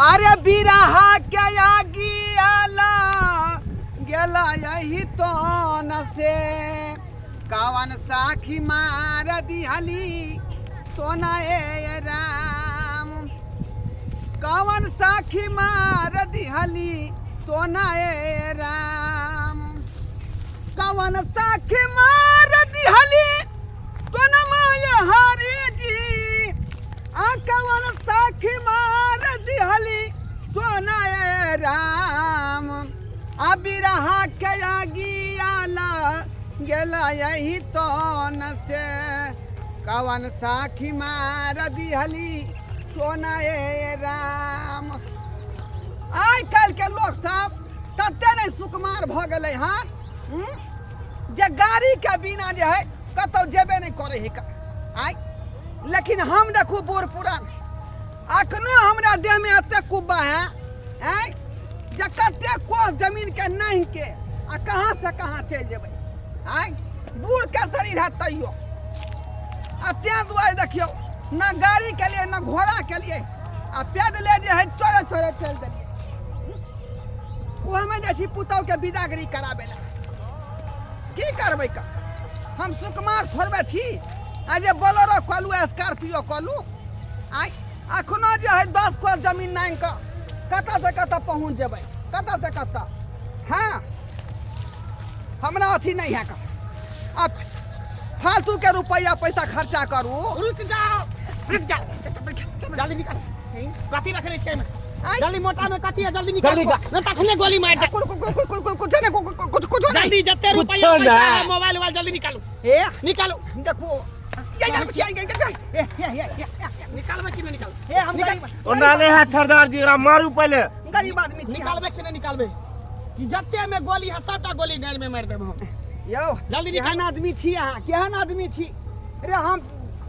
अरे बिरहा के आगियाला गेला यही तो न से कवन साखी मार दिहली तो न ए राम कवन साखी मार दिहली तो न ए राम कवन साखी मार दिहली तो न माय हरि जी आ कवन साखी मार दिहली तो न ए राम आ बिरहा के आगियाला गेला यही तो न से कवन साखी मार दिहली तो न ए राम। आइ काल्हि के लोक सब तते नहि सुकुमार भऽ गेलै हन जे गाड़ीके बिना जे है कतहु जेबे नहि करै है आइ। लेकिन हम देखू बूढ़ पुरान अखनो हमरा देहमे एते कुब्बा है आइ जे कते कोस जमीनके नहि के आ कहाँ से कहाँ चलि जेबै आइ। बूढ़के शरीर है तैयो आ तें दुआरे देखियौ न गाड़ी के लिए न घोड़ा के लिए आ पैदले जे है चोरे चोरे चलि देलियै। ओहमे जाइ छी पुतहुके विदागरी कराबै लए। की करबै का हम सुकुमार थोड़बे छी आ जे बोलेरो कलू स्कॉर्पियो कलू आइ अखनो जे है 10 कोस जमीन नांगि कऽ कतऽ से कतऽ पहुँच जेबै कतऽ से कतऽ। हाँ हमरा अथी नहीं है का अब फालतू के रुपया पैसा खर्चा करू। रुक जाओ रुक जाओ जल्दी निकाल कथी रखने छै एहिमे? जल्दी मोटा में कथी है जल्दी निकाल जल्दी न तखने गोली मार दे। कुछ कुछ कुछ कुछ कुछ नहीं कुछ कुछ कुछ नहीं जल्दी जते कुछो रुपया पैसा नहीं। है मोबाइल वाल जल्दी निकालू ए निकालू देखो ये ये ये ये ये ये ये निकालबे कि नहीं निकालबे? ए हम गरीब ओना नहि है सरदार जी एकरा मारू पहिले। गरीब आदमी छी। निकालबे कि नहीं निकालबे? कि जते में गोली है सबटा गोली गाड़ में मार देब हम। यौ जल्दी निकाल। केहन आदमी छी अहाँ केहन आदमी छी रे। हम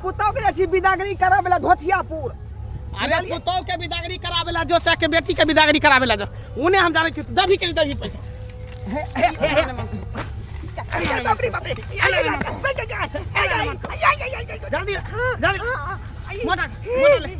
पुतहु के जाइ छी विदागरी कराबै लए धोथियापुर। अरे पुतहु के विदागरी करावे ला जो चाहे के बेटी के विदागरी करावे ला जो उने हम जाने छी तू दबी के दबी पैसा। हे हे हे बाप रे बाप रे जल्दी जल्दी मोटा मोटा ले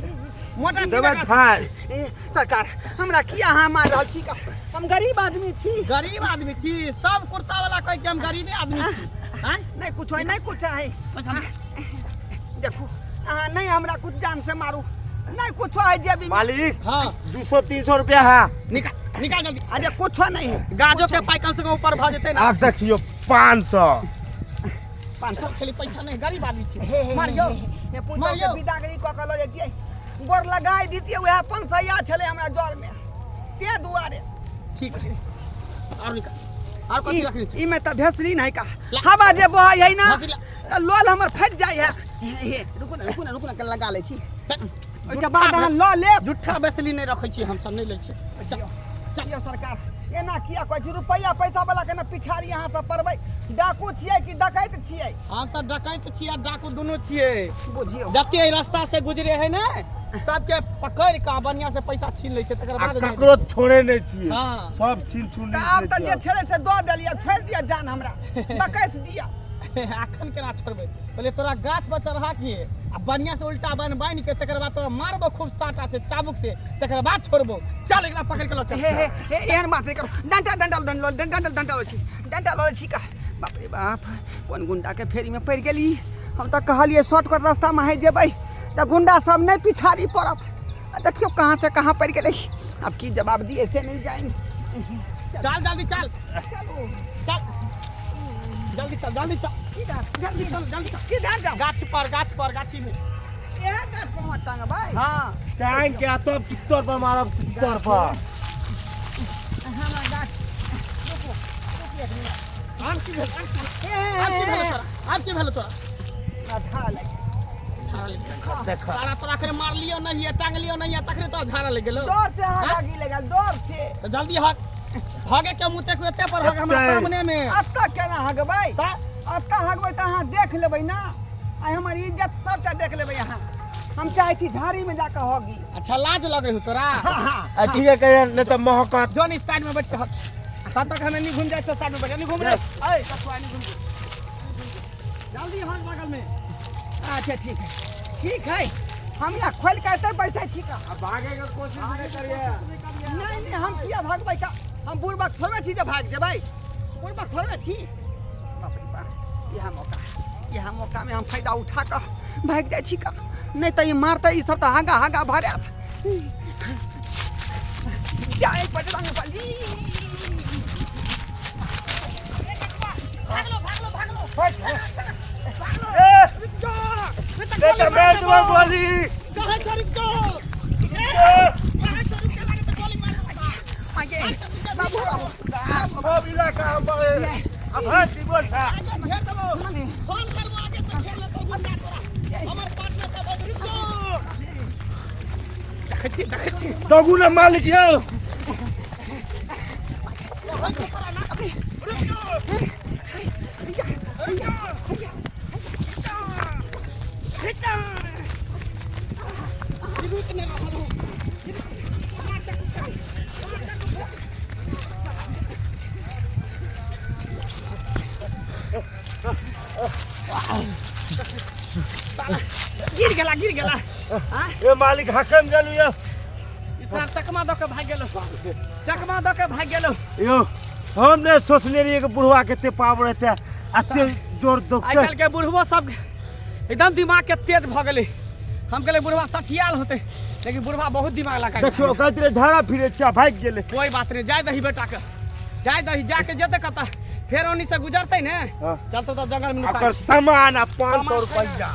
मोटा देबै खाय। ए सरकार हमरा किया अहाँ मार रहल छी का? हम गरीब आदमी छी। गरीब आदमी छी सब कुर्ता वाला कह के हम गरीबे आदमी छी। हैं नहीं कुछ है नहीं कुछ है पैसा नहीं। देखू अहाँ नहीं हमरा कुछ जान से मारू नहीं कुछ है जेबी में। मालिक हाँ 200-300 रुपया है। निकाल निकाल जल्दी। अरे कुछ नहीं है गाजो के पाई कम से कम ऊपर भ जेतै ना। आब देखियो 500। 500 छली पैसा नहीं गरीब आदमी छी। हे हे मारियो हे पुतहु के मारियो। विदागरी कऽ के लऽ जैतियै गोर लगाय दितियै उएह 500 छलै हमरा जर में ते दुआरे। ठीक है और निकाल और कथी रखने छी? ई में तऽ भेसलीन है का हवा जे बहै है ना भेसलीन। तऽ लोल हमर फटि जाइ है। हे रुकू ना रुकू ना रुकू ना लगा लै छी ओहिके बाद अहाँ लऽ लेब। झूठा भेसलीन नहि रखै छी हमसब नहि लै छी। चल चलियौ सरकार एना किया कहै छी रुपैआ पैसा वाला के ना पिछाड़ी अहाँ सब पड़बै। डाकू छियै कि डकैत छियै? हमसब डकैत छियै आ डाकू दुनू छियै। बुझियौ जते एहि रास्ता से गुजरे है ने सबके पकड़ि कऽ बढ़िया से पैसा छीन लै छै तकर आ बाद ककरो छोड़े नहि छियै। हाँ। सब छीन छून तऽ लै आब तऽ जे छियै। छलै से दऽ देलियै छोड़ि दिअ जान हमरा बकैस दिअ। अखन केना छोड़बै? पहिले तोरा गाछ पर चढ़ा के आ बढ़िया से उल्टा बान्हि बान्हि के तकर बाद तोरा मारबो खूब साटा से चाबुक से तकर बाद छोड़बो। चल एकरा पकड़ के लऽ चल। हे हे हे एहन बात नहि करू। डंटा डंटा डंडा डंडा डंडा लै छी डंडा लऽ छी का। बाप रे बाप कोन गुंडा के फेरी में पड़ि गेली। हम तऽ कहलियै शॉर्टकट रास्तामे है जेबै तऽ गुंडा सब नहि पिछाड़ी पड़त। आ देखियौ कहाँ से कहाँ पड़ि गेलै। आब की जवाब दियै से नहि जानि। चल जल्दी चल चलू चल जल्दी चल जल्दी चल किधर जल्दी चल जल्दी चल। किधर जाओ? गाछ पर गाछ पर गाछी में। इएह गाछ पर हम टांगबै। हाँ टांग के तब तितर पर मारब तितर पर। हमरा गाछ रुकू रुकू एक मिनट। आम की भेल आम की भेल तोरा आम की भेल तोरा? झाड़ा लागि झाड़ा लागि गेल। देख सारा तोरा अखने मारलियो नहीं है टांगलियो नहीं है तखने तोरा झाड़ा लागि गेलो। डर से अहाँ लागि लगल डर से। तऽ जल्दी हग हगे के मुँह तक एते पर हग हमरा एते। सामने में। एतऽ केना हगबै? तऽ एतऽ हगबै तऽ अहाँ देख लेबै ना आइ हमर इज्जत सबटा देख लेबै अहाँ। हम चाहै छी झाड़ी में जाकऽ हगी। अच्छा लाज लगै हो तोरा? आ ठीक है कहिया नहीं तऽ महकत। जोन इस साइड में बैठ के हग तब तक हमें नहीं घूम जाए तो साइड में बैठ नहीं घूम रे। ऐ कछुआ नहीं घूम जल्दी हग बगल में। अच्छा ठीक है ठीक है हम यहाँ खोल के एते बैठे छी का। आ भागे के कोशिश नहीं करिए। नहीं नहीं, हम किया भागबै का? हम बुढ़बक थोड़बे छी जे भाग जेबै? बुढ़बक थोड़बे छी। बाप रे बाप, इएह मौका, इएह मौकामे हम फायदा उठा कऽ भागि जाइ छी का, नहि तऽ ई मारतै। ई सब तऽ हागा हागा भरत। जय बजरंग बली। भागलो, भागलो, भागलो। ए, रुक जो, नहीं तऽ नहीं गोली तऽ मारि मारि देबौ। देबौ गोली। कहै छौ रुक जो। ए, ए, कहै छौ रुक के, तऽ गोली मारि देबौ। आगे बाबू, बाबू। सब इलाका हम बड़े। अब हाँ जी बोल था। आगे घेर देबौ। मने फोन करबो, आगे से घेर लेतौ गुंडा तोरा। हमर पार्टनर सब होत, रुक जो। देखै छी, देखै छी। दगू ने मालिक यौ। कहै छौ तोरा ना। रुक जो। रुक जो। खींचा। रुक नहीं रहल हूँ। मार चाकू फेंक। मार चाकू फेंक। साला गिर गेला, गिर गेला। हाँ? ए मालिक, हकम गेलू यौ। ई सार चकमा दऽ के भागि गेलो, चकमा दऽ के भागि गेलो। यौ, हम नहि सोचने रहियै कि बुढ़वा के एते पावर हेतै, एते जोर आइ दौगतै। काल्हि के बुढ़बो सब एकदम दिमाग के तेज भऽ गेलै। हम कहलियै बुढ़वा सठियाल होतै, लेकिन बुढ़वा बहुत दिमाग लगा। देखियौ, कहैत रहे झाड़ा फिरै छियै, आ भागि गेलै। कोई बात नहीं, जाय दही बेटा के, जाय दही। जाके जेतै कतऽ? फेर ओनी से गुजरतै ने। हाँ। चलतौ तऽ जंगल में। ओकर सामान आ 500 रुपैआ।